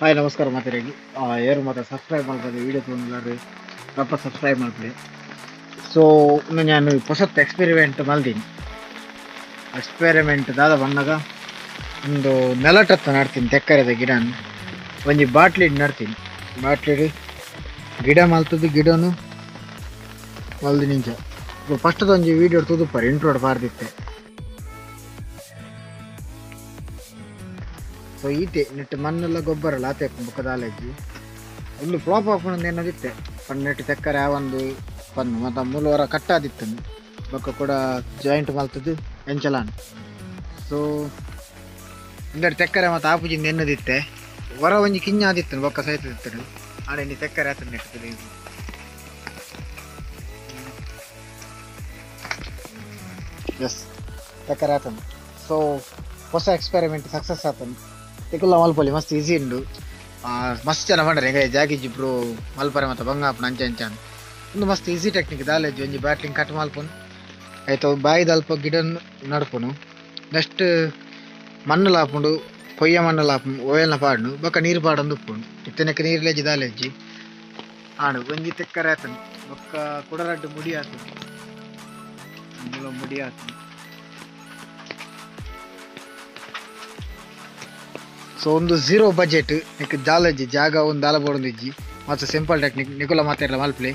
Hi ನಮಸ್ಕಾರ ಮಾತಾಡಿ ಏರು ಮಾತ್ರ ಸಬ್ಸ್ಕ್ರೈಬ್ ಮಾಡ್ಬೋದು ವೀಡಿಯೋ ತೊಗೊಂಡ್ಲಾರು ರಪ್ಪ ಸಬ್ಸ್ಕ್ರೈಬ್ ಮಾಡ್ಬಿಡಿ. ಸೊ ನಾನು ಹೊಸತ್ತು ಎಕ್ಸ್ಪೆರಿಮೆಂಟ್ ಮಲ್ದೀನಿ. ಎಕ್ಸ್ಪೆರಿಮೆಂಟ್ ದಾದ ಬಂದಾಗ ಒಂದು ನೆಲಟತ್ತ ನಡ್ತೀನಿ ತೆಕ್ಕರದ ಗಿಡ ಒಂಜಿ ಬಾಟ್ಲಿ ನಡ್ತೀನಿ. ಬಾಟ್ಲಿ ಗಿಡ ಮಲ್ತದ್ದು ಗಿಡನು ಮಲ್ದಿ ನಿಂಚ ಫಸ್ಟ್ ಒಂಜಿ ವೀಡಿಯೋ ತೂದುಪ್ಪಾರೆ ಇಂಟ್ರೋಡ್ ಪಾರ್ದಿತ್ತೆ. ಸೊ ಈತೆ ನೆಟ್ಟು ಮಣ್ಣೆಲ್ಲ ಗೊಬ್ಬರ ಲಾತೆ ಬೊಕ್ಕದಾಲಜ್ಜಿ ಒಂದು ಫ್ಲಾಪ್ ಆಫ್ ಏನದಿತ್ತೆ ಪನ್ನೆಟ್ಟು ತೆಕ್ಕರೆ ಆ ಒಂದು ಪನ್ನು ಮತ್ತು ಮೂಲವರ ಕಟ್ಟಾದಿತ್ತು ಬೊಕ್ಕ ಕೂಡ ಜಾಯಿಂಟ್ ಮಲ್ತದ್ದು ಎಂಚಲಾನ್. ಸೊ ಇಂದಡೆ ತೆಕ್ಕರೆ ಮತ್ತು ಆಪುಜಿಂದ ಎನ್ನದಿತ್ತೆ ಹೊರ ಒಂಜಿ ಕಿಂಜ ಆದಿತ್ತು ಬೊಕ್ಕ ಸಹಿತ ಆಡ ಎಣ್ಣೆ ತೆಕ್ಕರೆ ಆತ ನೆಟ್ಟುತ್ತದೆ. ಎಸ್ ತೆಕ್ಕರೆ ಆತನು. ಸೊ ಹೊಸ ಎಕ್ಸ್ಪೆರಿಮೆಂಟ್ ಸಕ್ಸಸ್ ಆತನು. ತಿಕ್ಕುಲ್ಲ ಮಲ್ಪೊಲಿ ಮಸ್ತ್ ಈಸಿ ಉಂಡು. ಮಸ್ತ್ ಜನ ಮಾಡ್ರೆ ಹೆಂಗೆ ಜಾಗಿಜ್ಜಿ ಬ್ರೋ ಮಲ್ಪರೆ ಮತ್ತು ಬಂಗಾಪನ ಅಂಚೆ ಅಂಚಾನ್ ಒಂದು ಮಸ್ತ್ ಈಸಿ ಟೆಕ್ನಿಕ್ ದಾಲೇಜ್ ಒಂಜಿ ಬ್ಯಾಟ್ಲಿಂಗ್ ಕಟ್ ಮಲ್ಪನು ಆಯ್ತು ಬಾಯಿದ ಅಲ್ಪ ಗಿಡ ನಡ್ಪುನು. ನೆಕ್ಸ್ಟ್ ಮಣ್ಣು ಲಾಪುಂಡು ಪೊಯ್ಯ ಮಣ್ಣು ಲಾಪು ಓಯಲ್ನ ಪಾಡ್ನು ಬೊಕ್ಕ ನೀರು ಪಾಡೊಂದು ಉಪ್ಪುಂಡು ಇತ್ತನಕ್ಕೆ ನೀರು ದಾಲೇಜ್ಜಿ ಆಡು ಒಂಜಿ ತೆಕ್ಕರೆ ಆತನು ಬೊಕ್ಕ ಕುಡರಡ್ಡು ಮುಡಿ ಆತನು ಮುಡಿ ಆತನು. ಸೊ ಒಂದು ಝೀರೋ ಬಜೆಟ್ ನಿಕ್ ಜಾಲಜ್ಜಿ ಜಾಗ ಒಂದು ದಾಲ ಬೋಡೊಂದಿಜ್ಜಿ ಮತ್ತು ಸಿಂಪಲ್ ಟೆಕ್ನಿಕ್ ನಿಕುಲ ಮಾತಾಡಲ ಮಲ್ಪ್ಲೆ.